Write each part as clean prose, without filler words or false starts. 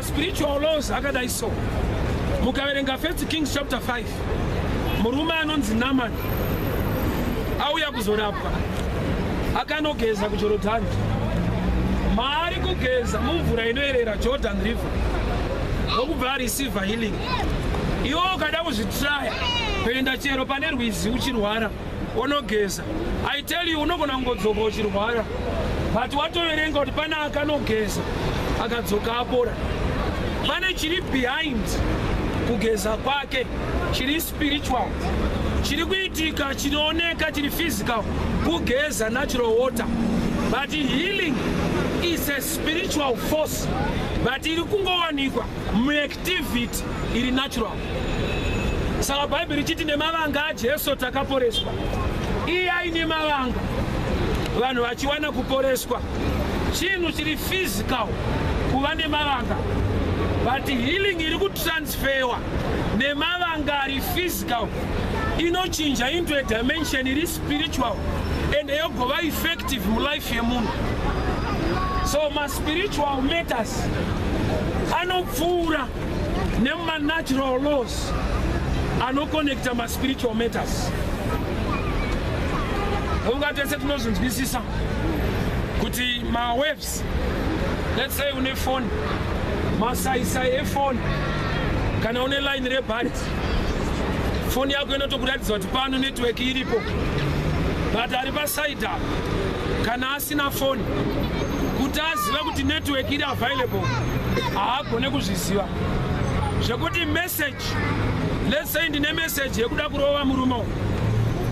Maspiritual laws akadai so. Mukaverenga First Kings chapter 5, murume anonzi Naman auya kuzorapwa, akanogeza kuJorodhani. Maari kugeza mumvura inoerera, Jordan River, ndokubva areceiva healing. Iwe ukada kuzvitraya, kuenda chero pane rwizi uchirwara, unogeza, I tell you, unogona kungodzoka uchirwara, but watoverenga kuti pane akanogeza akadzoka apora. Pane chiri behind kugeza kwake chiri spiritual chiri kuitika. Chinooneka chiri physical kugeza, natural water, but healing is a spiritual force, but iri kungowanikwa muactivity iri natural. Saka Bhaibheri richiti nemavanga aJesu takaporeswa, iye aine mavanga, vanhu vachiwana kuporeswa. Chinhu chiri physical kuva nemavanga, but healing iri kutransferwa nemavanga ari physical inochinja into a dimension iri spiritual and yogova effective mulife yemunhu. So maspiritual matters anopfuura nemumanatural laws anoconnecta maspiritual matters. Unga tese tinozvinzwisisa kuti mawaves, let's say une foni, masaisai efoni, kana une line rebhati, foni yako inotokuratidza kuti pano network iripo, but ari paside apa kana asina foni, kuti azive kuti network iri available, haagone kuzviziva. Zvekuti message, let's say ndine message yekuda kurova murume uyu,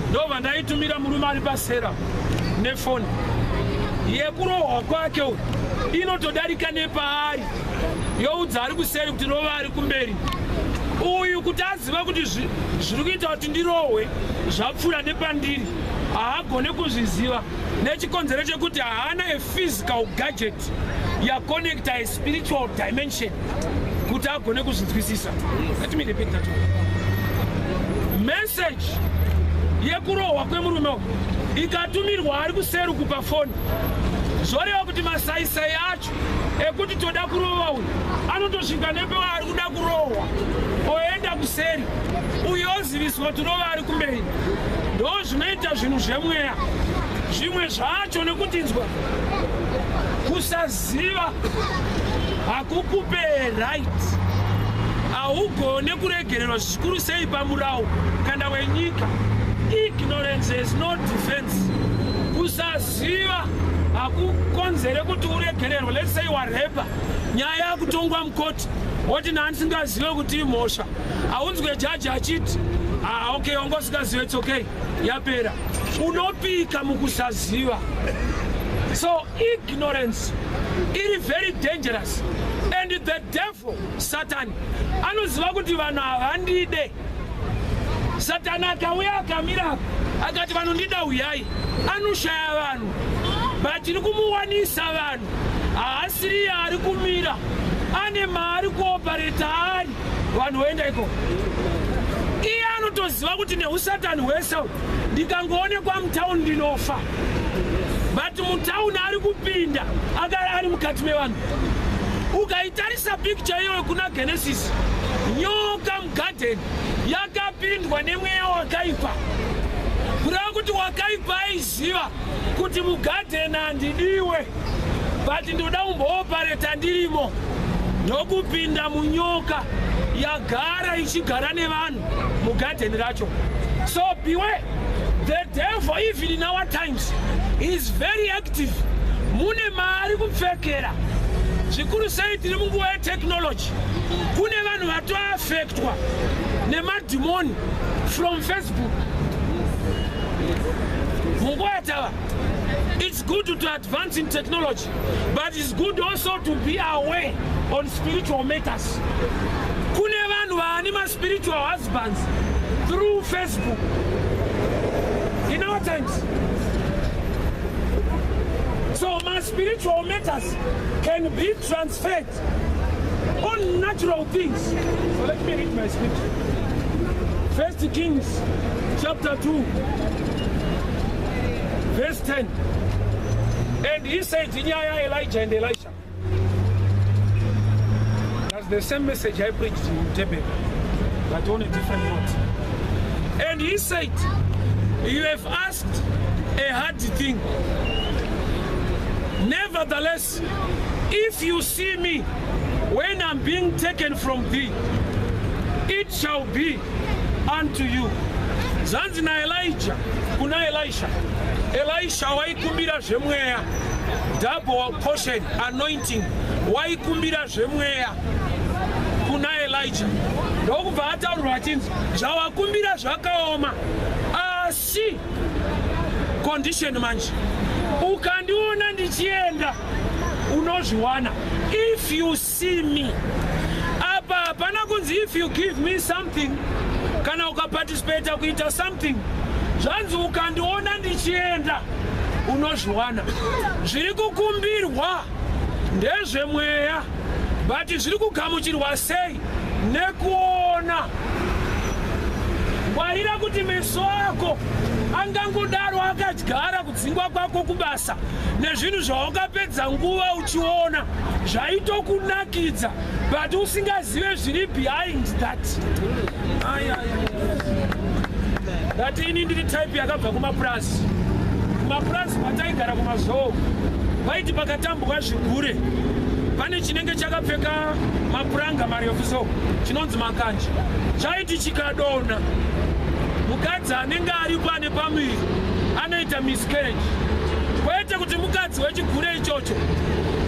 ndobva ndaitumira murume ari pasera nefoni, yekurohwa kwake uyu inotodarika nepaari, youdza ari kuseri kuti rova ari kumberi. Uyu kuti aziva kuti zviri kuita kuti ndirohwe zvapfuura nepandiri, haagone kuzviziva nechikonzero chekuti haana a physical gadget yaconnecta a spiritual dimension kuti agone kuzvinzwisisa. Let me repeat that one. Message yekurohwa kwemurume uyu ikatumirwa ari kuseri kupa foni, zvoreva kuti masaisai acho ekuti toda kurova uyu anotosvika nepewa ari kuda kurohwa, oenda kuseri, uyo oziviswa kuti rova ari kumberi. Ndo zvinoita zvinhu zvemweya zvimwe zvacho, nekutinzwa kusaziva hakukupe right. Haugone kuregererwa, zvikuru sei pamurau kana wenyika. Ignorance is no defense. Kusaziva hakukonzere kuti uregererwe. Let's say warepa, nyaya yakutongwa mukoti, woti nhandisingazive kuti imhosva. Haunzwe jaji achiti, "Ah, okay, wanga usingazive, it's okay, yapera." Unopika mukusaziva. So ignorance iri very dangerous, and the devil, Satan, anoziva kuti vanhu havandide. Satani akauya akamira akati, "Vanondida, uyai," anoshaya vanhu, but tiri kumuwanisa vanhu. Haasiriye ari kumira, ane maari kuoperate ari, vanhu voenda ikoko. Iye anotoziva kuti neusatani hwese ndikangoonekwa mutauni ndinofa, but mutauni ari kupinda ari mukati mevanhu. Ukaitarisa picture iyoyo kuna Genesis, nyoka mugadheni yakapindwa nemweya wakaipa, kureva kuti wakaipa aiziva kuti mugadheni handidiwe, but ndoda kumbooperate ndirimo, ndokupinda munyoka yagara ichigara nevanhu mugadheni racho. So beware, the devil, even in our times, is very active. Mune maari kupfekera, zvikuru sei tiri munguva yetechnology. Kune vanhu vatoaffectwa nemadhimoni from Facebook munguva yatava. It's good to advance in technology, but it's good also to be aware on spiritual matters. Kune vanhu vaane maspiritual husbands through Facebook in our times. So my spiritual matters can be transferred on natural things. So let me read my scripture, First Kings chapter 2 verse 10. And he said, inyaya Elijah and Elisha. The same message I preached in Durban, but on a different note. And he said, "You have asked a hard thing. Nevertheless, if you see me when I'm being taken from thee, it shall be unto you." Zvanzi naElijah kuna Elisha. Elisha waikumbira zvemweya, double portion anointing. Waikumbira zvemweya kuna Elijah, ndokubva ataurirwa achinzi, "Zvawakumbira zvakaoma, asi condition manje, ukandiona ndichienda, unozviwana." If you see me. Apa hapana kunzi if you give me something, kana ukaparticipata kuita something. Zvanzi ukandiona ndichienda, unozviwana. Zviri kukumbirwa ndezvemweya, but zviri kugamuchirwa sei? Nekuona. Ngwarira kuti meso ako angangodaro akadyara kudzingwa kwako kubasa nezvinhu zvawakapedza nguva uchiona zvaitokunakidza, but usingazive zviri behind that. Ai, ai, ai. Ndati ini ndiri type yakabva kumapurazi. Kumapurazi kwataigara kumazoo, paiti pakatambwa zvigure, pane chinenge chakapfeka mapuranga marefu so, chinonzi makanje. Chaiti chikadonha, mukadzi anenge aripo ane pamuviri anoita miscarriage. Kwete kuti mukadzi wechigure ichocho,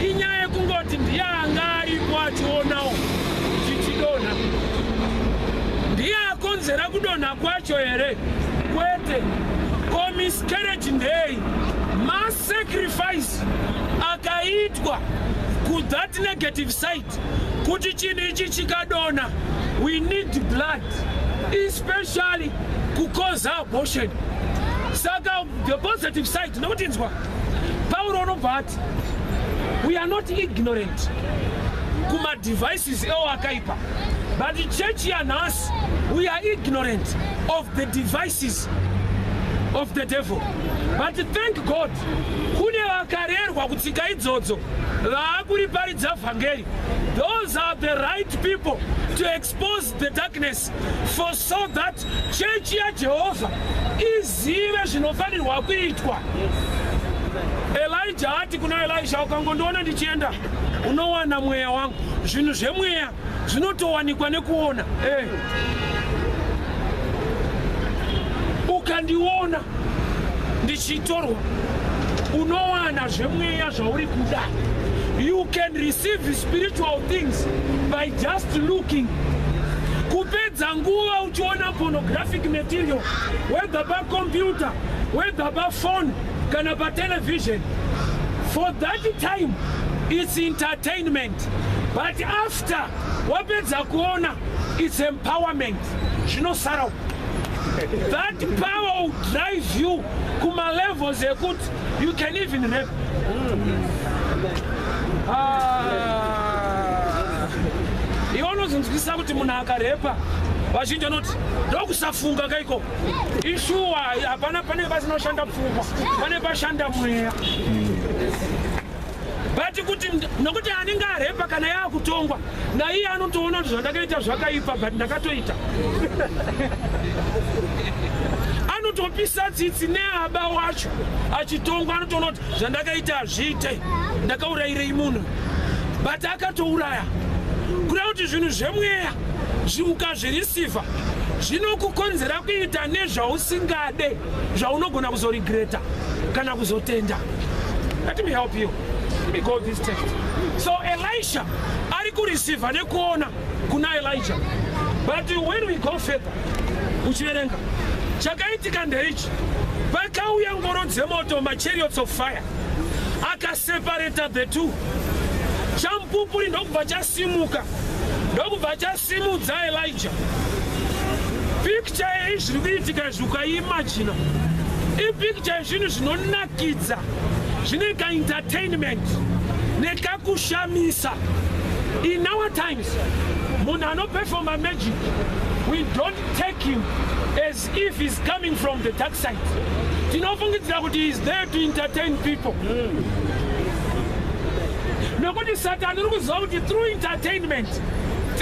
inyaya yekungoti ndiye anga aripo achionawo chichidonha. Ndiye akonzera kudonha kwacho here? Kwete. Ko miscarriage ndei? Masacrifice akaitwa kuthat negative side, kuti chinhu ichi chikadonha, we need blood, especially kucausa abortion. Saka the positive side, nokuti inzwa, Pauro unobva ati we are not ignorant kumadevices ewo akaipa, but chechi yanhasi, we are ignorant of the devices of the devil. But thank God, kune vakarerwa kutsika idzodzo vaakuriparidza vhangeri. Those are the right people to expose the darkness for so that chechi yaJehovha izive zvinofanirwa kuitwa. Elijah ati kuna Elisha, "Ukangondiona ndichienda, unowana mweya wangu." Zvinhu zvemweya zvinotowanikwa nekuona. Ukandiona ndichitorwa, unowana zvemweya zvauri kuda. You can receive spiritual things by just looking. Kupedza nguva uchiona pornographic material, whether pacomputer, whether pafone kana patelevision, for that time it's entertainment, but after wapedza kuona, it's empowerment. Zvinosara. That power will drive you kumalevels ekuti you can even rape. Ah. Iwe unozonzwisisa kuti munhu akarepa, vazhinji vanoti ndokusafunga kaiko. Ishuwa, hapana, pane pasinoshanda pfungwa, pane pashanda mweya. But kuti nokuti anenge arepa, kana yaakutongwa naiye, anotoona kuti zvandakaita zvakaipa, but ndakatoita. Anotopisa tsitsi neaba wacho achitongwa, anotoona kuti zvandakaita hazviite, ndakaurayirei munhu, but akatouraya. Kureva kuti zvinhu zvemweya ukazvireceiva, zvinokukonzera kuita nezvausingade, zvaunogona kuzoregreta kana kuzotenda. Let me help you. Let me go this text. So Elisha ari kureceiva nekuona kuna Elijah. But when we go further uchiverenga, chakaitika ndeichi: pakauya ngoro dzemoto, machariots of fire, akaseparata the two. Chamupupuri ndokubva chasimuka, ndokubva chasimudza Elijah. Picture yeizviri kuitika izvi, ukaimagina, ipicture yezvinhu zvinonakidza, zvine kaentertainment nekakushamisa. In our times, munhu anoperforma magic, we don't take him as if he's coming from the dark side. Tinofungidzira kuti he is there to entertain people, nekuti Satani uri kuziva kuti through entertainment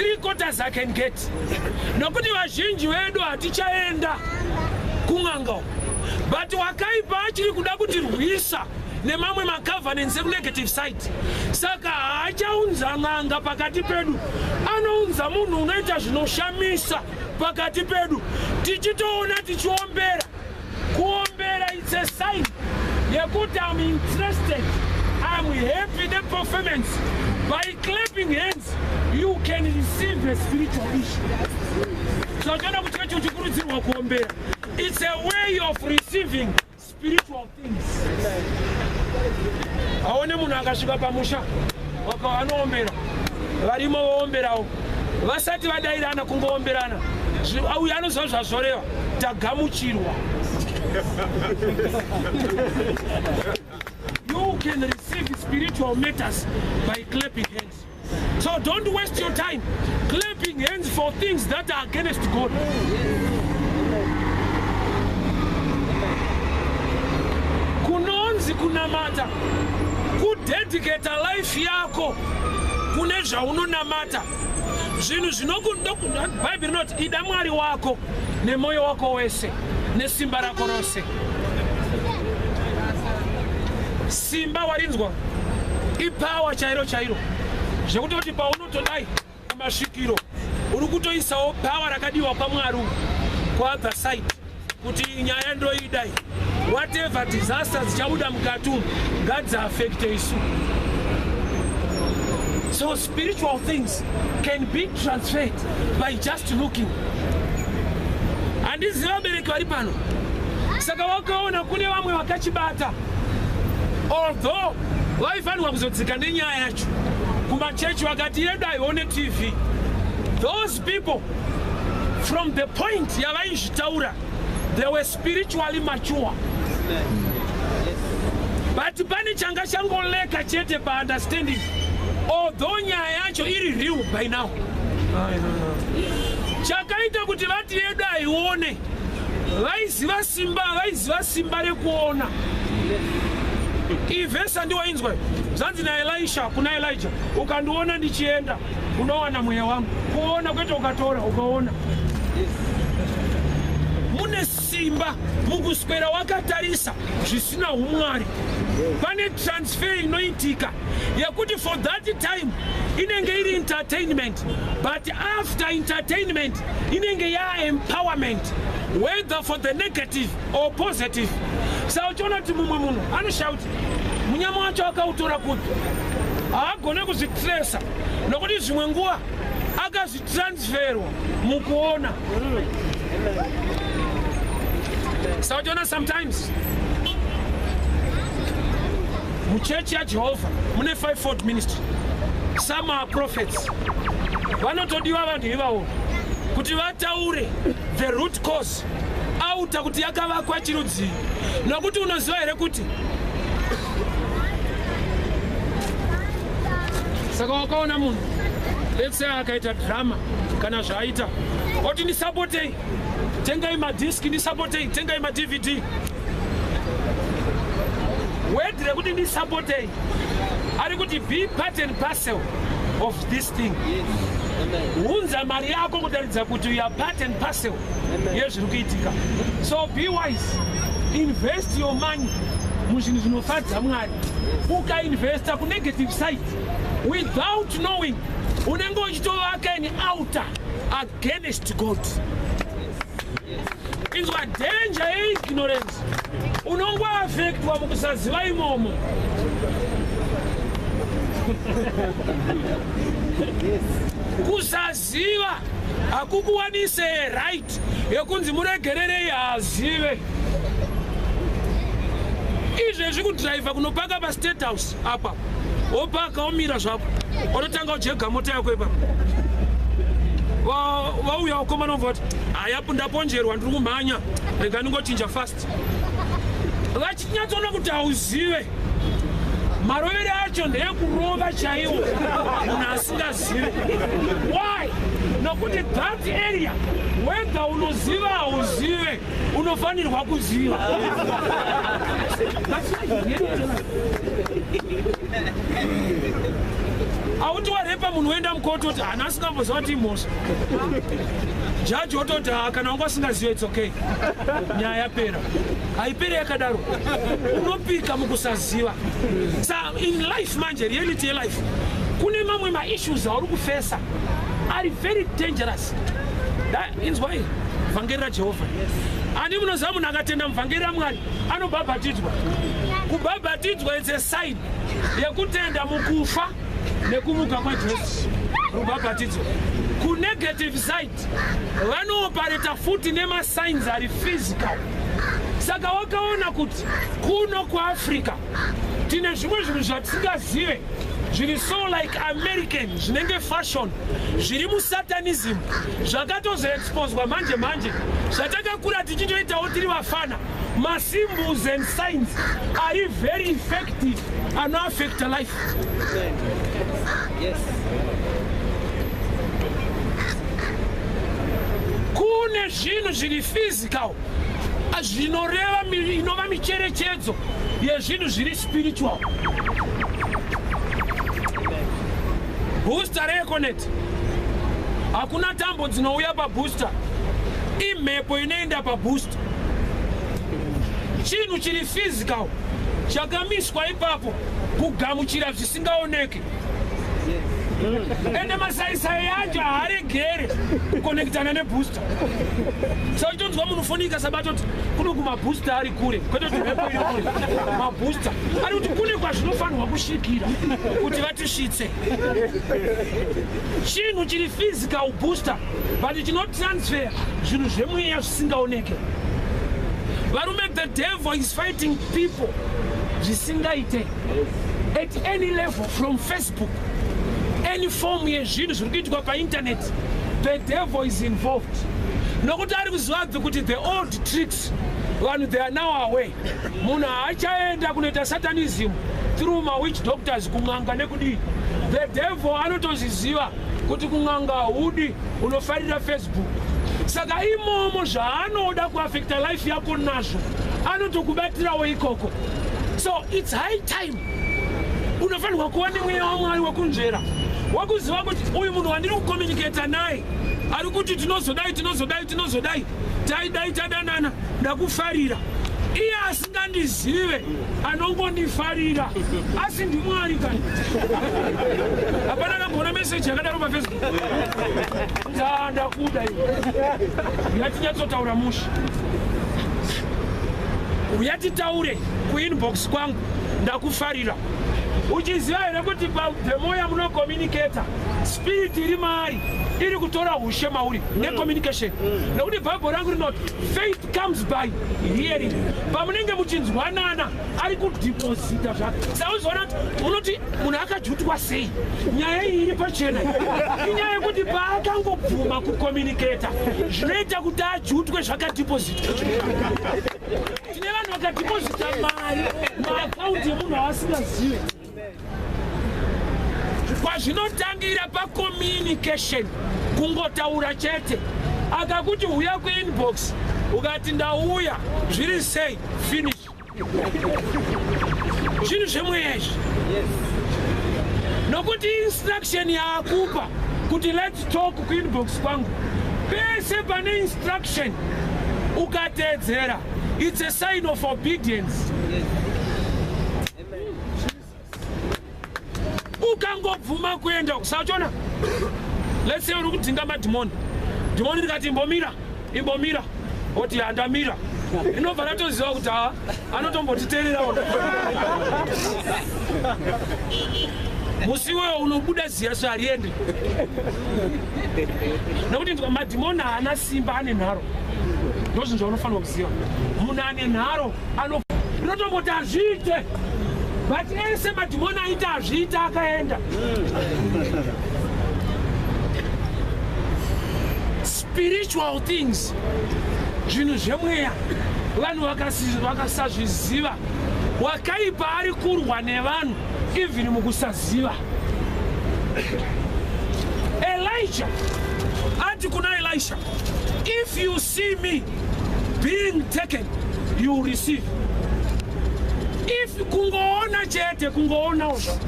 3 quarters I can get, nokuti vazhinji vedu hatichaenda kun'anga uku, but wakaipa achiri kuda kutirwisa nemamwe macovenants ekunegative side. Saka haachaunza n'anga pakati pedu, anounza munhu unoita zvinoshamisa pakati pedu, tichitoona tichiombera. Kuombera, it's a sign yekuti I'm interested, I'm happy neperformance. By clapping hands you can receive a spiritual issue. So uchiona kuti chechi uchikurudzirwa kuombera, it's a way of receiving spiritual things. Aone munhu akasvika pamusha anoombera, varimo voomberawo, vasati vadairana, kungoomberana, uyu anoziva zvazvoreva, tagamuchirwa. You can receive spiritual matters by clapping hands. So don't waste your time clapping hands for things that are against God. Kunonzi kunamata kudedicata life yako kune zvaunonamata, zvinhu zvinobhaibheri rinoti ida Mwari wako nemwoyo wako wese nesimba rako rose. Simba warinzwa, ipower chairo chairo, zvekutoti paunotodai kumasvikiro uri kutoisawo power rakadiwa kwaMwari kwaother side, kuti nyaya ndoidai, whatever disaster dzichabuda mukati umu ngadziafecte isu. So spiritual things can be transferred by just looking. Handizivi vabereki vari pano. Saka wakaona kune vamwe vakachibata, although vaifanirwa kuzodzika nenyaya yacho kumachechi, vakati yedu haione TV. Those people, from the point yavaizvitaura, they were spiritually mature, but pane changa changoleka chete paunderstanding, although nyaya yacho iri real by now. Chakaita kuti vati yedu haione, vaiziva simba, vaiziva simba rekuona. Ivhesi andiwainzwa, zvanzi naElisha kuna Elijah, "Ukandiona ndichienda, unowana mweya wangu." Kuona, kwete ukatora, ukaona. Mune simba mukuswera wakatarisa zvisina umwari. Pane transfer inoitika yekuti for that time inenge iri entertainment, but after entertainment inenge yaempowerment, whether for the negative or positive. Saka uchiona kuti mumwe munhu anoshaya kuti munyama wacho akautora kupi, haagone kuzvitresa, nokuti zvimwe nguva akazvitransferwa mukuona. Saka uchiona sometimes muchechi yaJehovha mune fivefold ministry. Some are prophets, vanotodiwa vanhu ivavo kuti vataure the root cause auta kuti yakavakwa chirudzii. Nokuti unoziva here kuti saka wakaona munhu, let's say akaita drama kana zvaaita, oti ndisapotei, tengai madhiski, ndisapotei, tengai maDVD. Word rekuti ndisapotei ari kuti be part and parcel of this thing. Hunza mari yako kutaridza kuti you are part and parcel yezviri kuitika. So be wise, invest your money muzvinhu zvinofadza Mwari. Ukainvesta kunegative side without knowing, unenge uchitovaka an altar against God. Inzwa, danger yeignorance, unongoafektwa mukusaziva imomo. Kusaziva hakukuwanise right yekunzi muregererei haazive. Izvezvi kudhiraivha kunopaka paState House apa, wopaka, womira zvako, unotanga ujega mota yako ipapo. Vauya vakomana, vobva vati, "Hayapo, ndaponjerwa, ndiri kumhanya, rega ndingochinja fast." Vachinyatsoona kuti hauzive. Marovero acho ndeekurova chaiwo munhu asingazive. Why? Nokuti that area, whether unoziva hauzive, unofanirwa kuziva. That's why you get it. Auti warepa munhu woenda mukoti oti hana asingamboziva kuti imhosva. Jaji wototi ha kana wanga usingazive it's okay. Nyaya yapera. Haipere yakadaro. Unopika mukusaziva. Sa in life manje reality yelife kune mamwe maissues auri kufesa ari very dangerous. Inzwai vhangeri raJehovha. Ani munoziva munhu akatenda muvhangeri raMwari anobhabhatidzwa. Kubhabhatidzwa it's a sign yekutenda mukufa nekumuka kwaJesu. Rubhabhatidzo. Kunegative side vanoopareta futi nemasigns ari physical. Saka wakaona kuti kuno kuAfrica tine zvimwe zvinhu zvatisingazive zviri so like American zvinenge fashion zviri musatanism zvakatozoexposwa manje manje zvatakakura tichitoitawo tiri vafana. Masymbols and signs ari very effective anoaffecta life. Yes. Kune zvinhu zviri physical zvinoreva inova micherechedzo yezvinhu zviri spiritual. Booster reEconet hakuna tambo dzinouya pabooster, imhepo inoenda pabooster. Chinhu chiri physical chakamiswa ipapo kugamuchira zvisingaoneke. Ende masaisai acho haaregere kukonektana nebooster. Saka uchitonzwa munhu foni ikasabata kuti kuno kumabooster ari kure, kwete kuti mhepo iri kure, mabooster ari kuti kune kwazvinofanirwa kusvikira kuti vatisvitse. Chinhu chiri physical booster but chinotransfer zvinhu zvemweya zvisingaoneke. Varume, the devil is fighting people zvisingaite at any level, from Facebook, any form yezvinhu zviri kuitwa painternet, the devil is involved. Nokuti ari kuziva kuti the old tricks vanhu they are now away. Munhu haachaenda kunoita satanism through mawitch doctors kun'anga nekudii. The devil anotozviziva kuti kun'anga haudi, unofarira Facebook. Saka imomo zvaanoda kuafecta life yako nazvo anotokubatirawo ikoko. So it's high time unofanirwa kuva nemweya waMwari wekunzvera, wekuziva kuti uyu munhu wandiri kucommunicata naye ari kuti tinozodai tinozodai tinozodai taidai tadanana ndakufarira, iye asingandizive anongondifarira asi ndiMwari kani. Hapana kamboona meseji yakadaro paFacebook ndakuda iwe yatinyatsotaura mushe uyatitaure kuinbox kwangu ndakufarira. Uchiziva here kuti the more yamunocommunicata spirit iri maari iri kutora ushe mauri necommunication? Nekuti Bhaibheri rangu rinoti faith comes by hearing. Pamunenge muchinzwanana ari kudhiposita zvake. Sauzoona kuti munoti munhu akajutwa sei? Nyaya iyi iri pachena, inyaya yekuti paakangobvuma kucommunicata zvinoita kuti ajutwe zvakadhipositwa. Tine vanhu vakadhiposita mari maakaunti emunhu avasingazive. Kwazvinotangira pacommunication, kungotaura chete. Akakuti uya kuinbox, ukati ndauya, zviri sei, finish. Zvinhu zvemweya izvi, nokuti instruction yaakupa kuti let's talk kuinbox kwangu, pese pane instruction ukateedzera, it's a sign of obedience. Ukangobvuma kuenda usachona, let's say uri kudzinga madhimoni, dhimoni rikati imbomira imbomira, oti handamira, rinobva ratoziva kuti ha anotombotiteererawo. Musi iwoyo unobuda ziya so hariendi, nekuti madhimoni haana simba, ane nharo. Ndozvinhu zvaunofanirwa kuziva. Munhu ane nharo rinotomboti hazviite, but ese madhimoni aita hazviite akaenda. Spiritual things, zvinhu zvemweya, vanhu vakasazviziva, wakaipa ari kurwa nevanhu even mukusaziva. Elijah ati kuna Elisha, "If you see me being taken, you receive." If kungoona chete, kungoonawo zva.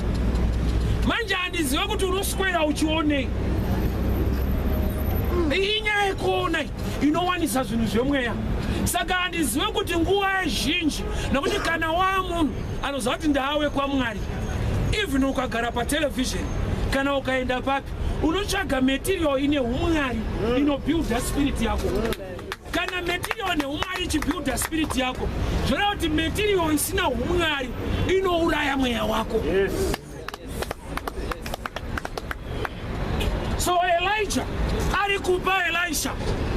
Manje handizive kuti unoswera uchionei. Inyaya yekuona inowanisa zvinhu zvemweya. Saka handizive kuti nguva zhinji, nekuti kana waa munhu anoziva kuti ndaawe kwaMwari, even ukagara patelevision kana ukaenda papi, unotsvaga material ine umwari inobuilda spirit yako. Kana material neumwari ichibuilda spirit yako, zvoreva kuti material isina umwari inouraya mweya wako. Yes. So Elijah ari kupa Elisha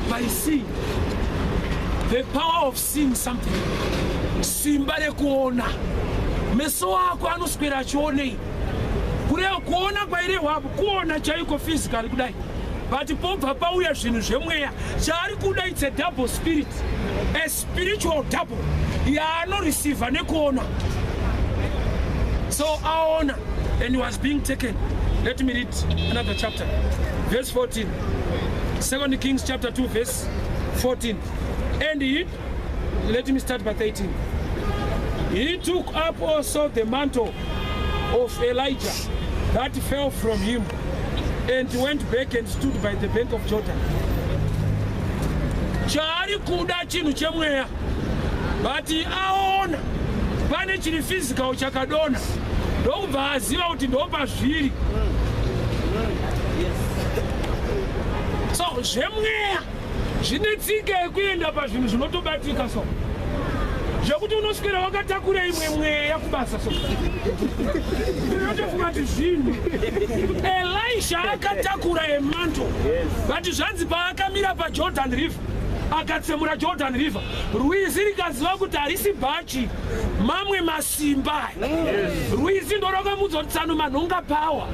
by seeing, the power of seeing something, simba rekuona. Meso ako anoswera achionei? Kureva kuona kwairehwapo kuona chaiko physically kudai, but pobva pauya zvinhu zvemweya. Chaari kuda, it's a double spirit, a spiritual double yaanoreceiva nekuona. So aona and he was being taken. Let me read another chapter, verse 14, Second Kings chapter 2 verse 14. And he, let me start by 13. He took up also the mantle of Elijah that fell from him and went back and stood by the bank of Jordan. Chaari kuda chinhu chemweya, but aona pane chiri physical chakadonha, ndokubva aziva kuti ndopazviri. So zvemweya zvine tsika yekuenda pazvinhu zvinotobatika, so zvekuti unoswera wakatakura imwe mweya kubasa, so unotofunga kuti zvinhu. Elisha akatakura a mantle, but zvanzi paakamira paJordan River, akatsemura Jordan River, rwizi rikaziva kuti harisi bhachi, mamwe masimba. Rwizi ndo rwakamudza kuti tsano manhonga power.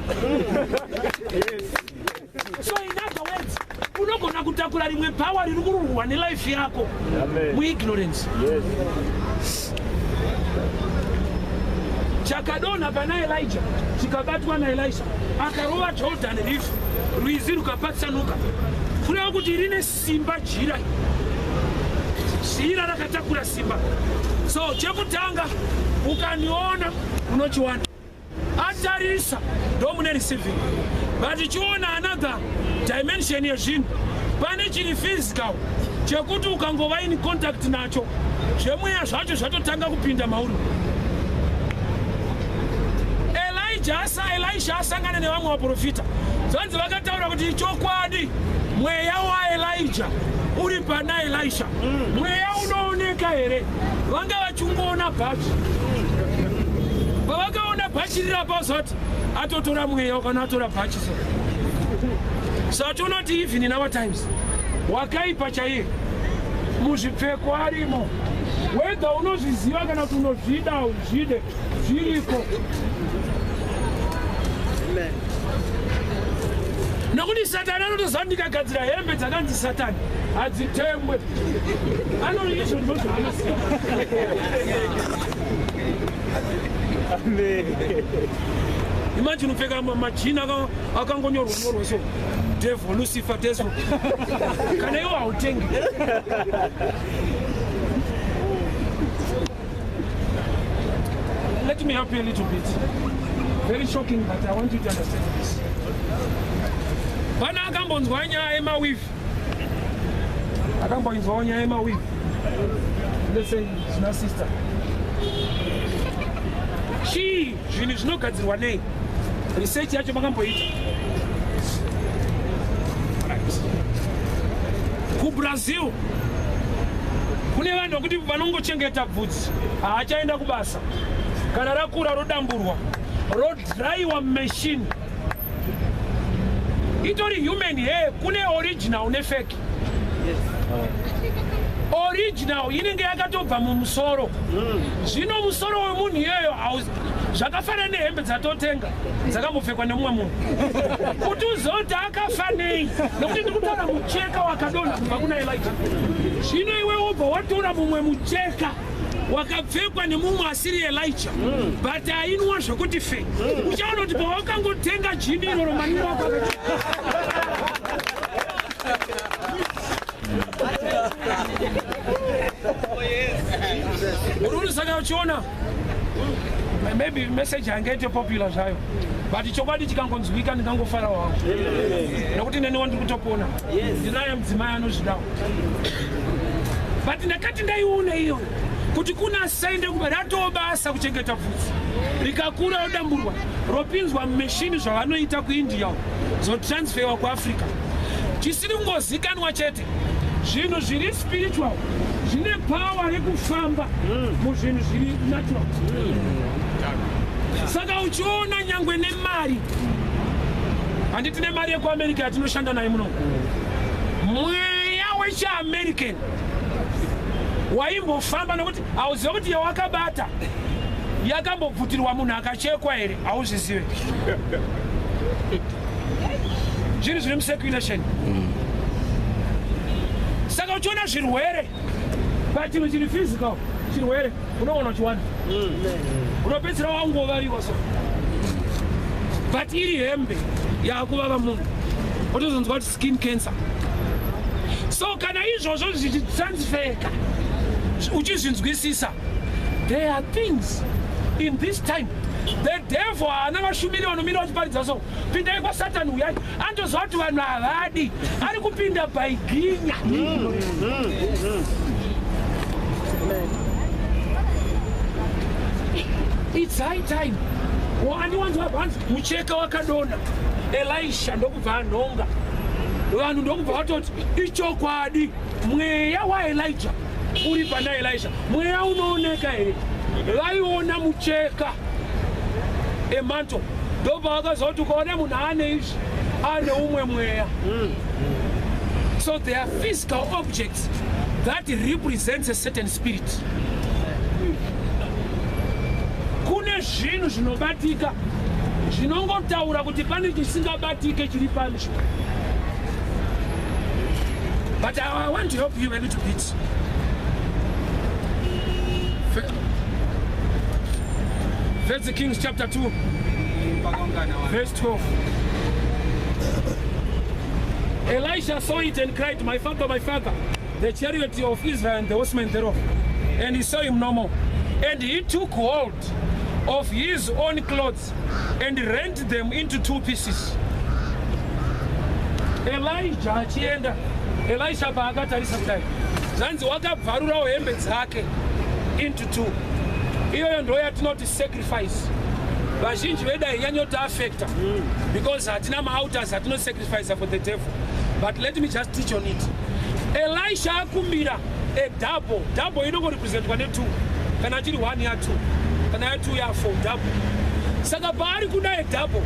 So in other words, unogona kutakura rimwe power riri kururwa nelife yako Amen. muignorance. Yes. Chakadonha pana Elijah chikabatwa naElisha, akarova Jordan River, rwizi rukapatsanuka, kureva kuti rine simba jira, jira rakatakura simba. So chekutanga, ukaniona unochiwana. Atarisa, ndomune receiving, but chiona another dimension yezvinhu. Pane chiri physical chekuti ukangova in contact nacho, zvemweya zvacho zvatotanga kupinda mauri. Elijah asa Elisha asangana nevamwe vaprofita, zvanzi vakataura kuti chokwadi mweya waElijah uri pana Elisha. Mweya unooneka here? Vanga vachingoona bhachi. Pavakaona bhachi rirapo, zoti atotora mweya kana atora bhachi. So saka tonoti even in our times, wakaipa chaiye muzvipfeko arimo, whether unozviziva kana kuti unozvida uzvide, zviriko. Amen. Nokuti Satani anotoziva kuti ndikagadzira hembe dzakanzi Satani hadzitengwe. Ano izvo ndo zvaanoziva. Amen. Imagine upfeka majini akangonyorwa nyorwa, so devil, Lucifer, devil, kana iwo hautengi. Let me help you a little bit. Very shocking, but I want you to understand this. Pana akambonzwa nyaya yemaweave? Akamboinzwawo nyaya yemaweave? Let's say zvina sister, chii, zvinhu zvinogadzirwa nei? Research yacho makamboita? Right. KuBrazil kune vanhu vekuti vanongochengeta bvudzi, haachaenda kubasa. Kana rakura, rodamburwa, rodryiwa mumachine. Itori human hair. Kune original nefake. Original inenge yakatobva mumusoro. Zvino musoro wemunhu iyoyo zvakafanana nehembe dzatotenga dzakambopfekwa nemumwe munhu, kuti uzoti akafa nei, nekuti ndiri kutaura mucheka wakadonha kubva kuna Elijah. Zvino iwe wobva watora mumwe mucheka wakapfekwa nemumwe asiri Elijah, but ainwa zvokuti fe, uchaona kuti pawakangotenga jini iroro, maniro ako akati. Ururi. Saka uchiona maybe message hangaite popular zvayo. But chokwadi chikangonzwika ndingangofara wangu, nokuti neniwo ndiri kutopona. Ndinaye mudzimai anozvidawo, but ndakati ndaiona iyoyo kuti kuna sainde kuba ratoo basa kuchengeta bvudzi, rikakura rodamburwa, ropinzwa mumeshini, zvavanoita kuIndia, zotransferwa kuAfrica. Chisiri kungozikanwa chete, zvinhu zviri spiritual zvine power rekufamba muzvinhu zviri natural. Saka uchiona nyangwe nemari, handiti nemari yekuAmerica yatinoshanda nayo muno, mweya wechiAmerican waimbofamba, nokuti hauzive kuti yawakabata yakambobvutirwa munhu akachekwa here, hauzvizive. Zvinhu zviri mucirculation. Saka uchiona zvirwere pachinhu chiri physical, chirwere unoona uchiwana, unopedzisira wangovariwa. So but iri hembe yaakuvava munhu, otozonzwa kuti skin cancer. So kana izvozvo zvichitransferka, uchizvinzwisisa, there are things in this time the devil haana vashumiri vanomira vachiparidza, so pindai kwaSatani, uyai. Anotoziva kuti vanhu havadi, ari kupinda by ginya. It's high time. Andiwanzwa hanzi mucheka wakadonha, Elisha ndokubva anhonga, vanhu ndokubva vatoti ichokwadi, mweya waElija uri pana Elisha. Mweya unooneka here? Vaiona mucheka emantle, ndobva vakaziva kuti ukaona munhu ane izvi, ane umwe mweya. So there are physical objects that represents a certain spirit. Kune zvinhu zvinobatika zvinongotaura kuti pane chisingabatike chiri panzvimbo. But I want to help you a little bit. First Kings chapter 2 verse 12. Elisha saw it and cried, "My father, my father, the chariot of Israel and the horsemen thereof." And he saw him no more. And he took hold of his own clothes and rent them into two pieces. Elijah achienda, Elisha paakatarisa kudai, zvanzi wakabvarurawo hembe dzake into two. Iyoyo ndo yatinoti sacrifice. Vazhinji vedu hainyanyotiafecta because hatina maaltars atinosacrifice for the devil, but let me just teach on it. Elisha akumbira a double. Double inongorepresentwa ne2. Kana chiri 1 ya2, kana ya2 ya4, double. Saka paari kuda a double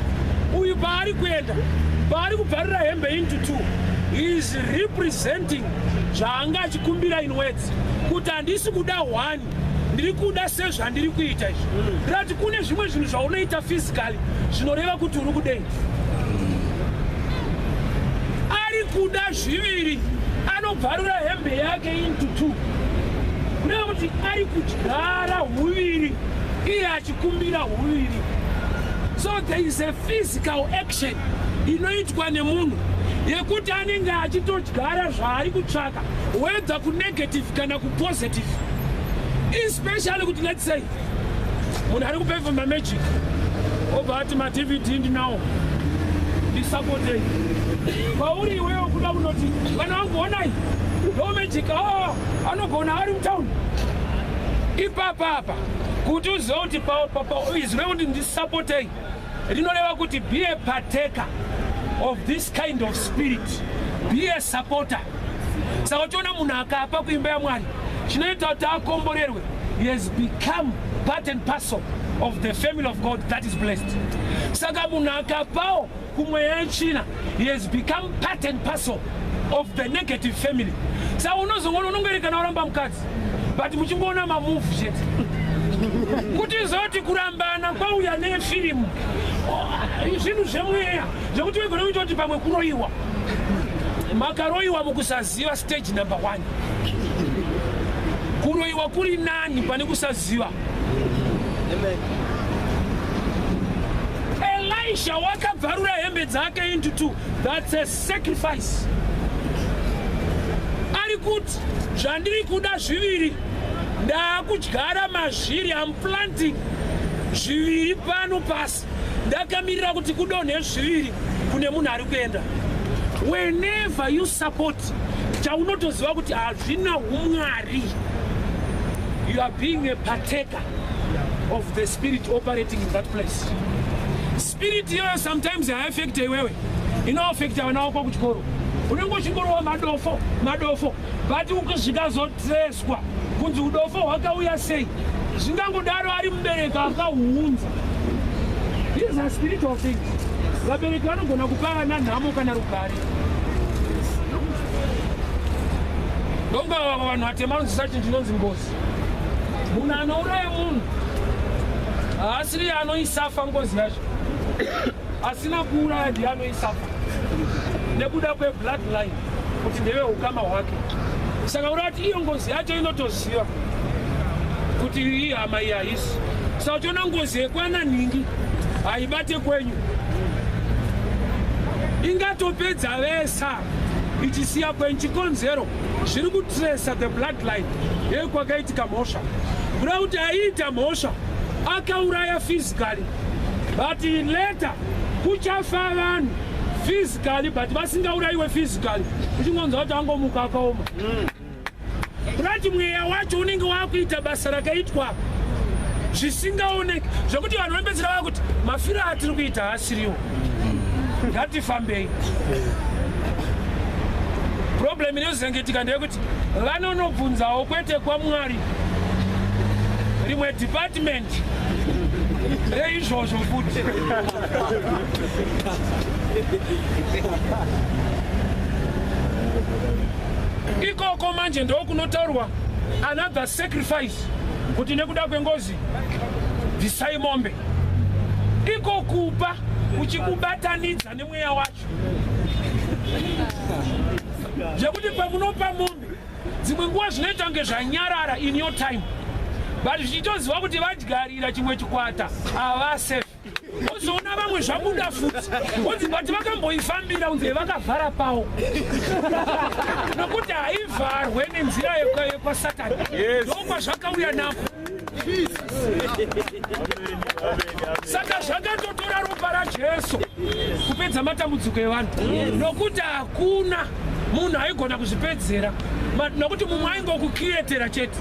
uyu, paari kuenda, paari kubvarira hembe into two, he is representing zvaanga achikumbira in words, kuti handisi kuda one, ndiri kuda sezvandiri kuita izvi. Rati kune zvimwe zvinhu zvaunoita physically zvinoreva kuti uri kudei. Ari kuda zviviri, anobvarura hembe yake into two, kureva kuti ari kudyara huviri iye achikumbira huviri. So there is a physical action inoitwa nemunhu yekuti anenge achitodyara zvaari kutsvaka, whether kunegative kana kupositive. Especially kuti, let's say, munhu ari kuperforma magic, obva ati, "MaDVD ndinawo, ndisapotei." Kwauri iwewo kuda kunoti, "Vana vangu, onai ndo magic." Oh, anogona ari mutauni ipapapa. Kuti uzive kuti izwi rekuti "ndisapotei" rinoreva kuti be a partaker of this kind of spirit, be a supporter. Saka uchiona munhu akapa kuimba yaMwari, chinoita kuti akomborerwe, he has become part and parcel of the family of God that is blessed. Saka munhu akapawo kumweya yetsvina, he has become part and parcel of the negative family. Saka unozongoona unongoerekana waramba mukadzi, but muchingoona mamovie chete, kuti zoti kurambana kwauya nefirimu. Zvinhu zvemweya zvekuti wegona kuita kuti pamwe kuroyiwa, makaroyiwa mukusaziva. Stage number one, kuroyiwa kuri nani pane kusaziva. Amen. Elisha wakabvarura hembe dzake into two. That's a sacrifice. Ari kuti zvandiri kuda zviviri, ndaakudyara mazviri. Am planting zviviri pano pasi. Ndakamirira kuti kudonhe zviviri kune munhu ari kuenda. Whenever you support chaunotoziva kuti hazvina umwari, you are being a partaker of the spirit operating in that place. Spirit iyoyo sometimes haiafekte iwewe, inoafekta vana vako kuchikoro. Unenge uchingorova madofo madofo, but zvikazotreswa kunzi udofo hwakauya sei, zvingangodaro ari mubereki akahuunza. These are spiritual things. Vabereki vanogona kupa vana nhamo kana rugare. Ndonga vanhu vatema vanonzisa chinhu chinonzi ngozi. Munhu anouraya munhu haasiri anoisafa ngozi yacho, asina kuuraya ndiye anoisafa nekuda kwebloodline kuti ndeve ukama hwake. Saka ura kuti iyo ngozi yacho inotoziva kuti iyi hama iyi haisi. Saka uchiona ngozi yekwana nhingi haibate kwenyu, ingatopedza vesa ichisiya kwenyu. Chikonzero zviri kutresa the bloodline yekwakaitika mhosva, kuda kuti aiita mhosva akauraya physically, but later kuchafa vanhu physically but vasingaurayiwe physically, uchingonzwa kuti angomuka akaoma. Kurati mweya wacho unenge wakuita basa rakaitwa zvisingaoneki, zvokuti vanhu vanopedzisira vakuti mafiro atiri kuita haasiriwo, ngatifambei. Problem inozongetika ndeyekuti vanonobvunzawo kwete kwaMwari, rimwe department reizvozvo futi. Ikoko manje ndokunotaurwa another sacrifice, kuti nekuda kwengozi bvisai mombe. Iko kupa uchikubatanidza nemweya wacho, zvekuti pamunopa mombe dzimwe nguva zvinoita kunge zvanyarara in your time, but zvichitoziva kuti vadyarira chimwe chikwata havasafe. Uzoona vamwe zvabuda futi, unzi but vakamboifambira, unzi vakavhara pawo, nokuti haivharwe nenzira yekwasatani, ndokwazvakauya nako. Saka zvakatotora ropa raJesu kupedza matambudziko evanhu, nokuti hakuna munhu aigona kuzvipedzera, nokuti mumwe aingokukiyetera chete.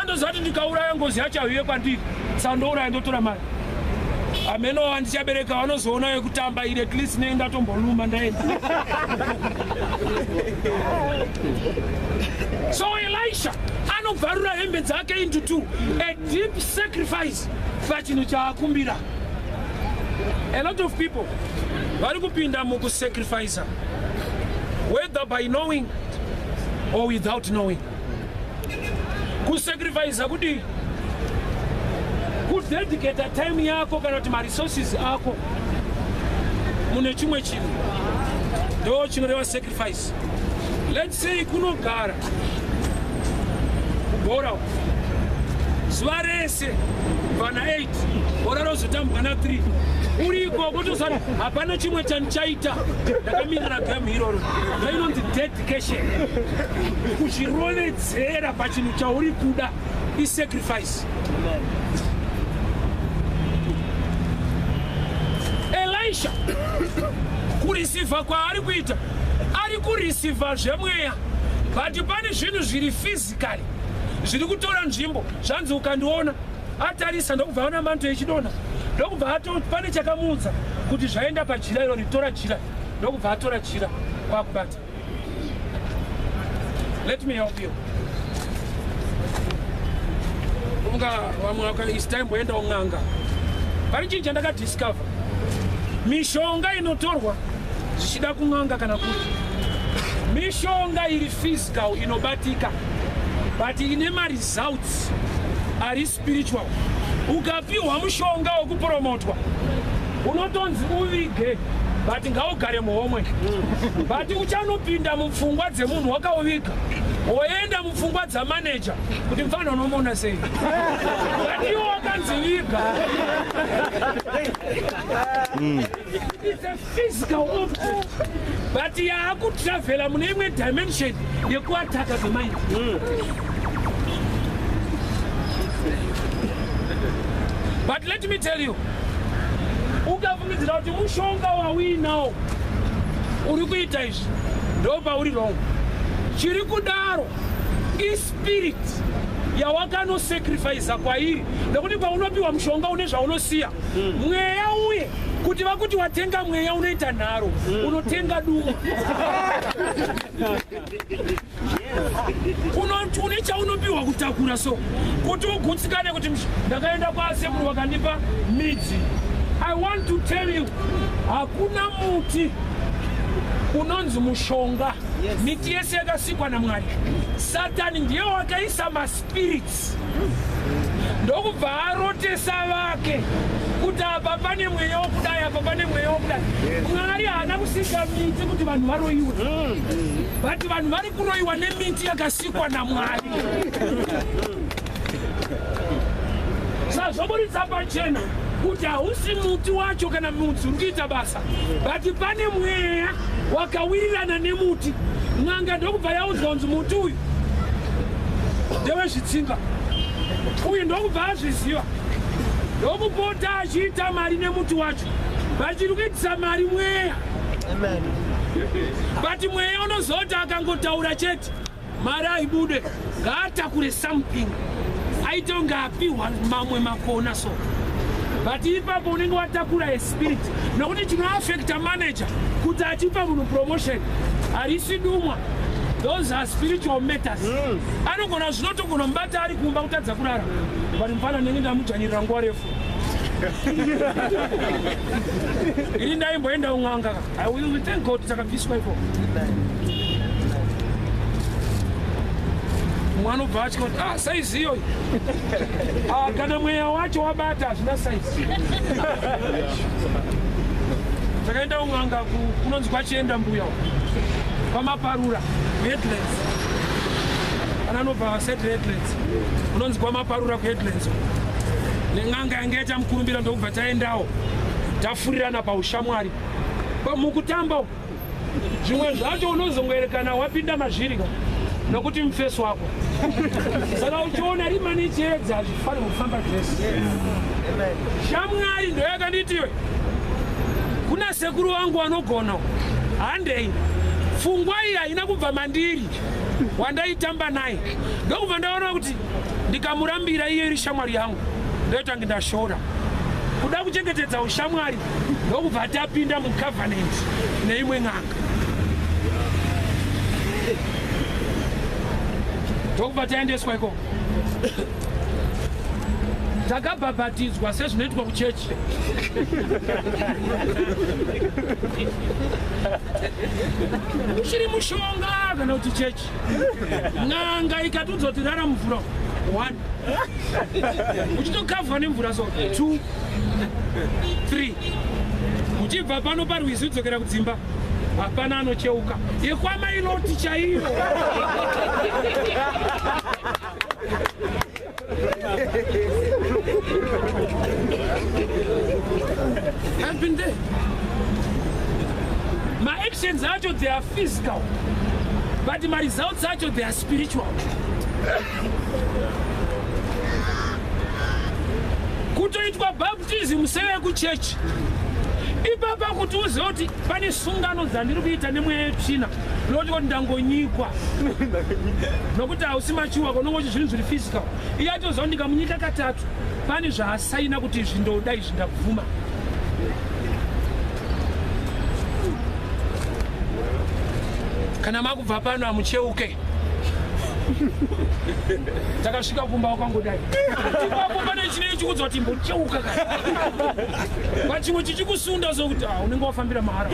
Andoziva kuti ndikauraya ngozi yacho haiuye kwandiri, saka ndouraya ndotora mari. Ameno handichabereka, vanozoona yekutamba iri, at least nei ndatomboluma ndaenda. So Elisha anobvarura hembe dzake into two, a deep sacrifice pachinhu chaakumbira. A lot of people vari kupinda mukusacrifica, whether by knowing or without knowing. Kusacrifica kudii? Kudedicata time yako kana kuti maresources ako mune chimwe chinhu, ndo chinoreva sacrifice. Let's say kunogara kubhora zuva rese kubva na8, bhora rozotambwa na3, uri ikoko tozati hapana chimwe chandichaita, ndakamirira game iroro. Zvainonzi dedication, kuzvirovedzera pachinhu chauri kuda isacrifice. Elisha kurisivha kwaari kuita, ari kurisivha zvemweya, but pane zvinhu zviri physically zviri kutora nzvimbo. Zvanzi ukandiona atarisa, ndokubva aona manto echidonha, ndokubva pane chakamuudza kuti zvaenda pajira iro, ritora jira, ndokubva atora jira kwakubata. Let me help you. Unga vamwe is time boenda un'anga, pane chinhu chandakadiscover: mishonga inotorwa zvichida kun'anga kana kuti mishonga iri physical inobatika, but ine maresults ari spiritual. Ukapiwa mushonga wekupromotwa, unotonzi uvige, but ngaugare muhomwe, but uchanopinda mupfungwa dzemunhu wakauviga, woenda mupfungwa dzamaneja kuti mufana unomuona sei, but iwo wakanzi viga. It's a physical object, but yaakutravhela mune imwe dimension yekuataka the mind. But let me tell you, ukafungidzira kuti mushonga wauinawo uri kuita izvi, ndopauri wrong. Chiri kudaro ispirit yawakanosacrifica kwairi, nekuti paunopiwa mushonga une zvaunosiya. Mweya uye kuti vakuti watenga mweya, unoita nharo, unotenga dumwa. Une chaunopiwa kutakura, so kuti ugutsikane kuti ndakaenda kwasekuru vakandipa midzi. I want to tell you, hakuna muti unonzi mushonga. Miti yese yakasikwa naMwari. Satani ndiye wakaisa maspirits, ndokubva arotesa vake kuti apa pane mweya wokudai, apa pane mweya wokudai. Mwari haana kusika miti kuti vanhu varoyiwe, but vanhu vari kuroyiwa nemiti yakasikwa naMwari. Sazvoburitsa pachena kuti hausi muti wacho kana mudzi uri kuita basa, but pane mweya wakawirirana nemuti. N'anga ndokubva yaudzwa kunzi muti uyu ndewezvitsinga uyu, ndokubva azviziva, ndokupota achiita mari nemuti wacho. Vachiri kuitisa mari mweya. Amen. But mweya unozoti akangotaura chete, mari aibude. Ngaatakure something, aite kunge apiwa mamwe makona. So but ipapo unenge watakura espirit, nokuti chinoafecta manager kuti achipa munhu promotion harisi dumwa. Those are spiritual matters. Anogona zvinotogona mubata ari kumba kutadza kurara, but mufana ndenge ndamudzvanyirira nguva refu. Ini ndaimboenda un'anga. I will thank God takabviswa ikoko. Mumwe anobva atya kuti, "Ah, saizi iyoyi." Ah, kana mweya wacho wabata, hazvina saizi. Takaenda un'anga kunonzi kwachienda mbuya kwaMaparura, kuHeadlands. Kana anobva set Headlands, kunonzi kwaMaparura kuHeadlands, nen'anga yanga yaita mukurumbira. Ndokubva taendawo, tafurirana paushamwari. Mukutamba uku, zvimwe zvacho unozongoerekana wapinda mazviri ka, nokuti mufesi wako. Saka uchiona rima nechiedza hazvifaniri kufamba zvese. Amen. Shamwari ndo yakanditiwe kuna sekuru vangu vanogona, handei. Pfungwa iyi haina kubva mandiri, wandaitamba naye. Ndokubva ndaona kuti ndikamurambira, iye iri shamwari yangu, ndoitange ndashora kuda kuchengetedza ushamwari. Ndokubva tapinda mucovenant neimwe n'anga, ndokubva taendeswa ikoko. Takabhabhatidzwa sezvinoitwa kuchechi. Uchiri mushonga kana kuti chechi? N'anga ikatiudza kuti rara mumvura, one, uchitokavhwa nemvura, so two, three, uchibva pano parwizi udzokera kudzimba, hapana anocheuka. Yekwamailoti chaiyo. I've been there. My actions acho, they are physical, but my results acho, they are spiritual. Kutoitwa baptism sevekuchechi ipapa, kuti uzive kuti pane sungano dzandiri kuita nemweya yetsvina, noti kuti ndangonyikwa, nokuti hausi machiwa konongoti zvinhu zviri physical. Iye atoziva kuti ndikamunyika katatu, pane zvaasaina kuti izvi ndoda, izvi ndabvuma. Kana makubva pano, hamucheuke. Takasvika kumba wakangodai. Ipapo pane chinei chikuudza kuti imbocheuka, kana pachimwe chichikusunda sokuti, ah, unenge wafambira mahara.